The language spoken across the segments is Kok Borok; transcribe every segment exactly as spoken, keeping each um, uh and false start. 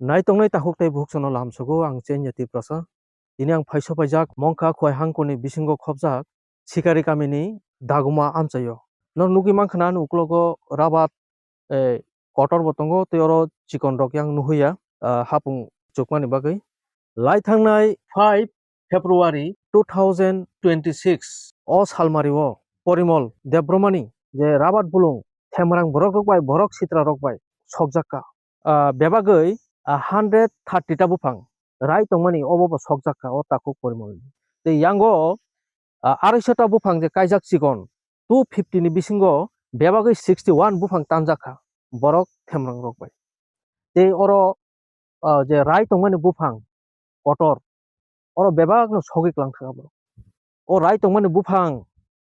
Naitongnai takhuk tei bukhukchano lamsogo ang Chenya Tiprasa. Tini ang phaiso paijak Mongkha Khowai Hangkoni bisingo khopjak Sikari kamini Daguma amchaio. Norok nugwi mankha na ani uklogo rabat, eh, kotor bo tongo, tei oro chikon rok yang nuhuya, ah, hapung chukmani bagwi. Lai thangnai five February two thousand twenty-six o salmario Porimol Debbarmani je rabat bulung themrang borok rok bai, borok sitra rok bai sokjak kha. Ah, bebagwi, ah, hundred thirty ta buphang rai tongmani obo bo sokjak kha o takhuk Porimolni. Tei yango, ah, arai sota buphang je kaijak chikon two fifty ni bisingo bebagwi sixty one buphang tanjak kha borok themrang rok bai. Tei oro, ah, je rai tongmani buphang kotor, oro bebakno sogwi klang thaka borok. O rai tongmani buphang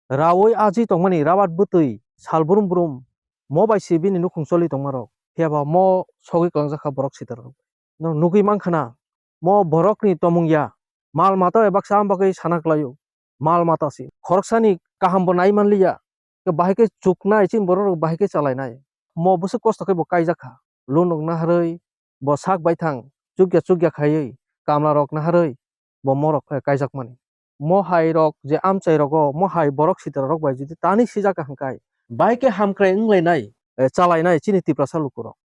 raui aji tongmani rabat bwtwi sal brum brum mo bai se bini nukhung choli tongmarok. Phiya ba mo sogwi klangjak kha borok sitra rok. Nw nugwi mankha na, mo borokni tomung ya, mal mata bai baksa am bagwi sana klaio, mal mata se. Khoroksani kaham bo nai manliya, bahai khe chuknai chini borok rok bahai khe chalainai. Mo bwswk kosto khe bo kaijak kha, loan rok naharwi, bo sak bai thang chukya chukya khaiwi kamla rok naharwi bo morok, eh, kaijakmani. Mo hai rok je amchai rogo, mo hai borok sitra rok bai jodi tani sijak kha hwnkhe, bai khe hamkrai wnglainai, eh, chalainai chini Tiprasa lukurok.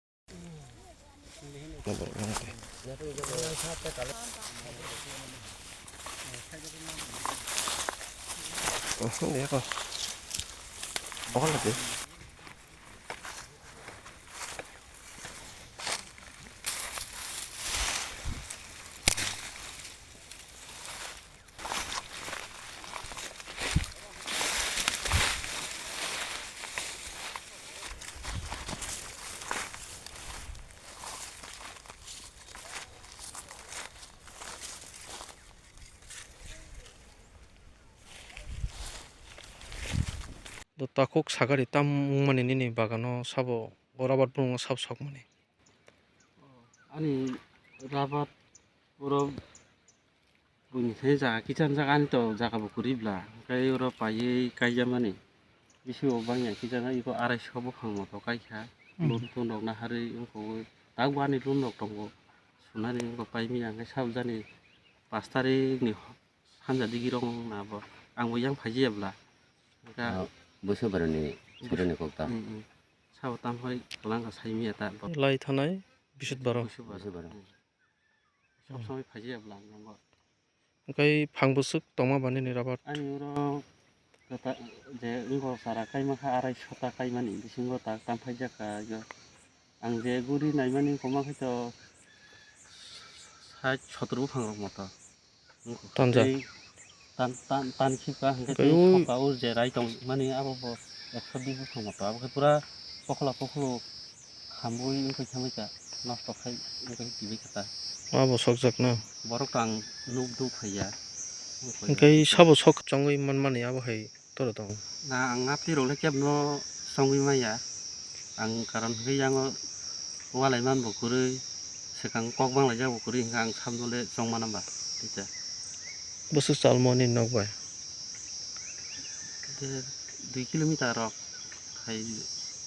Do takhuk sagari tam wngmani nini bagano sabo o rabar bumung sabo sokmani? Ani rabar oro buini thani jaga kichar jaga ani to jaga bo kwrwi bla, hwnkhe oro paiwi kaijamani bisingo bangya kichar iko arai so buphang moto kaikha. Hmm. Loan ton rok naharwi wngkha, tak bo ani loan rok tongo, sunani wngkha paimya hwnkhe sabo jani pash tarikni sanja digi rok wngna bo, ang bo yang phaijaya bla. Hwnkhe ah, Busu boroni surani kok ta. Hmm, hmm. Sabo tam hai kwlangkha saimya ta bo. Lai thanai Bisudbaro. Bisudbaro. Bisudbaro. Hmm. Sob somoi phaijaya bla ang bo. Hwnkhe phang bwswk tongma ba nini rabar? Ani oro kwta-, je wngkha chara kaima kha arai sota kaimani bisingo tak tam phaijak kha. Ang je guri naimani wngkha ma khe to sait sotor buphang rok moto. Tanja. Tei tan, tan, tan khibka hwnkhe tei soka o je rai tongmani abo bo ekso bish buphang moto. Abo khe pura pokholo pokholo khambui wngkha khamai ka, nosto khai wngkha kibai kha ta. Abo sokjak na. Borok to ang nuk duk phaiya. Hwnkhe sabo sok chongwi manmani abo hai toro tongo. Na, ang apni rok le kebno chongwi maya. Ang karon hwnkhe yango walai man bo kwrwi, swkang kok banglaijak bo kwrwi hwnkhe ang sabno le chong mana ba, tita. Bwswk chalmo nini nok bai? De, dui kilometer rok khai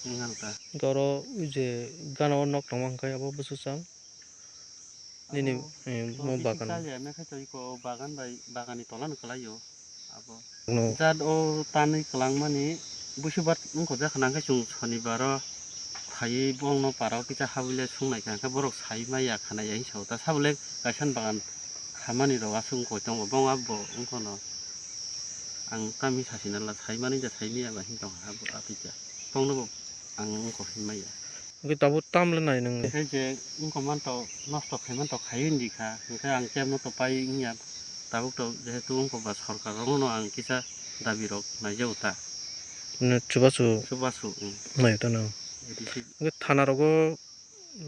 wngkha ta. Hwnkhe oro ui je gana o nok tongma hwnkhe abo bwswk chal? Nini, abo eh, to mo bisi bagan. Chaliya, me khe to iko bagan bai, bagan ni tola no kwlai o. Abo. No. Jat o tanwi kwlangmani busubar wngkha jak nang khe chwng sonibar o phaiwi bongno para o kisa habwi le sung nai kha, hwnkhe borok sai maya kha nai ya hinwi sa o. Ta sabo le kaisa ni bagan khamani rok aswk wngkha tongo, bong abo wngkha no. Ang tamni sasi na la sai mani ja sai maya ba hin tong ha abo atwi ja. Bongno bo ang wngkha hin maya. Hwnkhe tabuk tam le nai nang le? Hwnkhe je wngkha manto, nosto khai manto khai wngdi kha, hwnkhe ang kebo no to pai wngya. Tabuk to jehetu wngkha ba sorkar rokno ang kisa dabi rok naijago ta. Mane chubachu. Chubachu, mm. Nai ta no. A D C. Hwnkhe thana rogo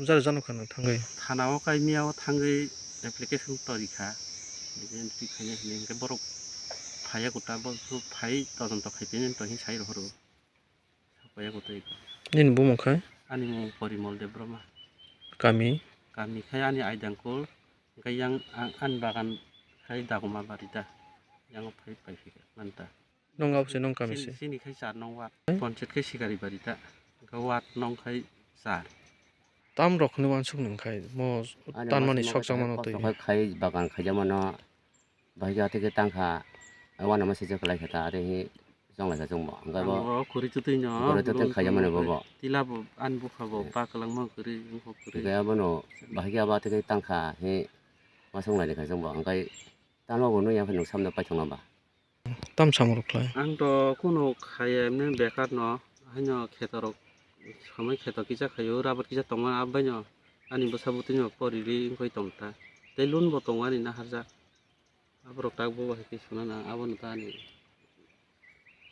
jari jano khana thangwi? Thana o kai miya o thangwi application to rikha. Entry khainai hinwi hwnkhe borok phaiya kota, borok phai todonto khai phainai to hin sai rohoro. Sapai ya kotoi. Nini bumung khai? Ani mung Porimol Debbarma. Kami? Kami khai ani Aidangkul, hwnkhe yang ang, ani bagan khai Dagoma Barita. Yang phai pai phika manta. Nong abo se nong kami se? Chini khai char nong ward. Hai? Ponchayat khai Sikari Barita. Hwnkhe ward nong khai char. Tam rok hwnwi uansuk nung khai mo Ani tanmani uansukma sok changmano twi. Kosto khai khai bagan khaijamano. Bahai khe atwi khe tangkha, uanama sijak lai khe ta, atwi hi chonglai kha chwngbo. Hwnkhe bo Ang bo kwrwi twtwi no, kwrwi twtwi bwrwi khaijamani kwrwi bobo. Tila bo ani bupha bo Eh. Pa kwlangma kwrwi, wngkha kwrwi. Hwnkhe abono bahai khe abo atwi khe tangkha, hi uansuk lai kha chwngbo. Hwnkhe tamo bo nung ya phai nung samno paithakma ba. Tam samung rok khlai. Ang to kuno khaiya emne bekar no, haino kheto rok samai kheto kisa khaio, rabar kisa tongma abai no ani bwsa bwtwi no pori ri wngkoi tong ta. Tei loan bo tongo ani naharjak. Aborok tak bo hai khe suna na, abono ta ani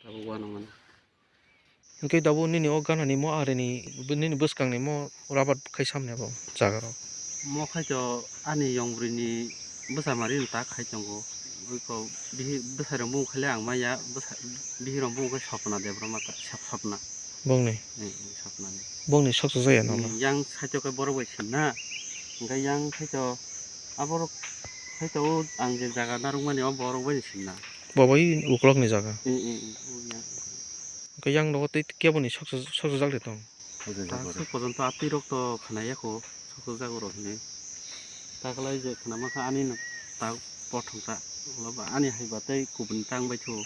tabuk uanamani. Hwnkhe tabuk nini o ganani mo arini, nini bwskangni mo rabat khai samni abo jaga rok. Mo khai to ani yong bwrwini bwsa mari tak khai tongo. Oi ko bihi bwsai rok bung khai le ang maya, bwsa, bihi rok bung khai sopna debra mata, sap-, sopna. Bongni? Eh, eh, sopna ni. Bongni sok chajak ya nono? Hmm, yang side o khe borok bai sinna. Hwnkhe yang khai to aborok khai to o ang je jaga narwkmani o borok bai sinna. Bo bai uklokni jaga? Eh, eh, eh, o yang. Hwnkhe yang nogo tei keboni sok chajak, sok chajak de tong? Sok chajak oro. Aswk pojonto atwi rok to khna ya kho, sok chajak oro hinwi. Taklai je khna ma kha ani no ta pothong ta. Ani hai ba tei kubun tang bai thu.